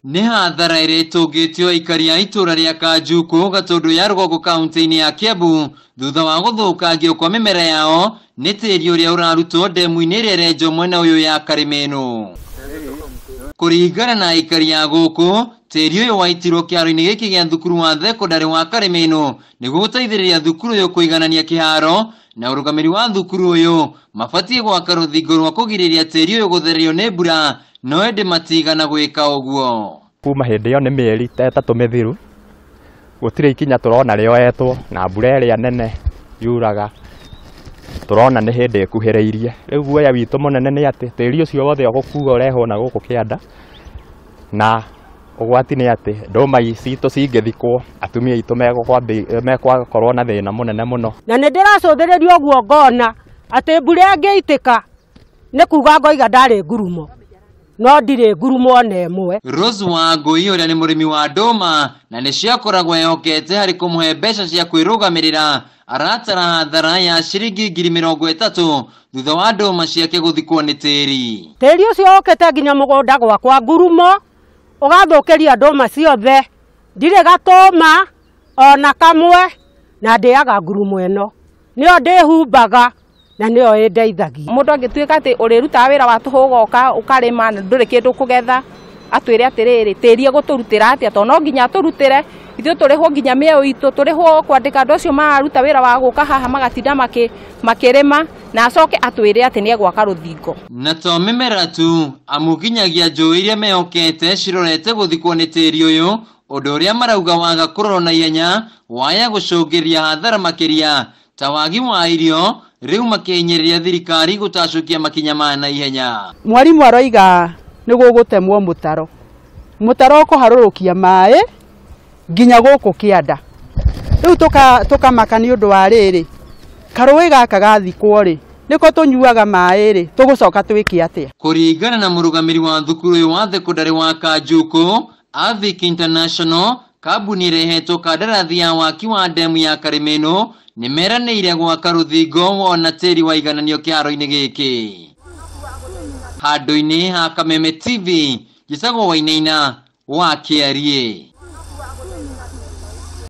Nĩ hathara ĩrĩa ĩtũngĩtio aikari a itũũra rĩa Kanjuku Gatũndũ ya rũgongo kaunti-inĩ ya Kiambu thutha wa gũthũkangio kwa mĩmera yao nĩ tĩri ũrĩa ũrarutwo ndemu-inĩ ĩrĩa ĩrenjwo mwena ũyũ ya Karĩmĩnũ. Kũringana na aikari a gũkũ, tĩri ũyũ waitirwo kĩharo-inĩ gĩkĩ gĩa thukuru wa thekondarĩ wa Karĩmĩnũ nĩguo gũteithĩrĩria thukuru ũyũ kũiganania kĩharo na ũrũgamĩrĩri wa thukuru ũyũ mabatiĩ gwaka rũthingo rwa kũgirĩrĩria tĩri ũyũ gũthererio nĩ mbura no ĩndĩ matigana gwĩka ũguo. Kuma hĩndĩ ĩyo nĩ mĩeri ta 3 mĩthiru, gũtirĩ ikinya tũrona rĩoetwo na mbura ĩrĩa nene yuraga tũrona nĩ hĩndĩ ĩkuhĩrĩirie. Rĩu guoya witũ mũnene nĩ atĩ tĩri ũcio wothe ũgũkuo ũrehwo na gũkũ kĩanda, na ũgwati nĩ atĩ ndũma citũ cingĩthikwo atumia aitũ megũkorwo na thĩna mũnene mũno. Na nĩ ndĩracũthĩrĩria ũguo ngona atĩ mbura ĩngĩitĩka nĩ kuga ngoiga ndarĩ ngurumo, no ndirĩ ngurumo ona ĩmwe. Rose Wangui ũrĩa nĩ mũrĩmi wa ndũma na nĩ ciakoragwo ehokete harĩ kũmũhe mbeca cia kwĩrũgamĩrĩra aratara hathara ya ciringi 30,000 thutha wa ndũma ciake gũthikwo nĩ tĩri. Tĩri ũcio ũkĩte nginya mũgũnda gwakwa ngurumo ũgathũkĩria ndũma ciothe, ndirĩ gatũma ona kamwe na ndĩaga ngurumo ĩno nĩyo ndĩhumbaga na nĩyo ĩndeithagia. Mũndũ angĩtuĩka atĩ ũrĩrutaga wĩra wa tũhũ ũgoka ũkarĩma na ndũrĩ kĩndũ kũgetha, atwĩre atĩrĩrĩ tĩri egũtũrutĩra atĩa, tondũ no nginya atũrutĩre ithuĩ tũrĩhwo nginya mĩeo itũ, tũrĩhwo kwandĩka andũ acio mararuta wĩra wa gũka haha magatinda makĩrĩma, na acoke atwĩre atĩ nĩegwaka rũthingo. Na to mĩmera tu, amu nginyagia njũĩ iria mehokete cirorete gũthikwo nĩ tĩri ũyũ, ũndũ ũrĩa marauga waga kũrorwo na ihenya waya gũcũngĩrĩria hathara makĩria ta wagi wa irio, rĩu makĩhinyĩrĩria thirikari gũtacũkia makinya ma naihenya. Mwarimu aroiga nĩ gũgũtemwo mũtaro, mũtaro ũkũharũrũkia maĩ nginya gũkũ kĩanda. Rĩu tũkamaka nĩ ũndũ wa rĩrĩ, karũĩ gaka gathikwo rĩ nĩko tũnyuaga maĩ rĩ, tũgũcoka twĩke atĩa? Kũringana na mũrũgamĩrĩri wa thukuru ũyũ wa thekondarĩ wa Kanjuku, Avic International, kambuni ĩrehetwo kandarathi ya waki wa ndemu ya Karĩmĩnũ nĩ meranĩire gwaka rũthingo wona tĩri waigananio kĩharo-inĩ gĩkĩ. Handũ-inĩ ha Kameme TV, njĩtagwo Wainaina wa Kĩariĩ.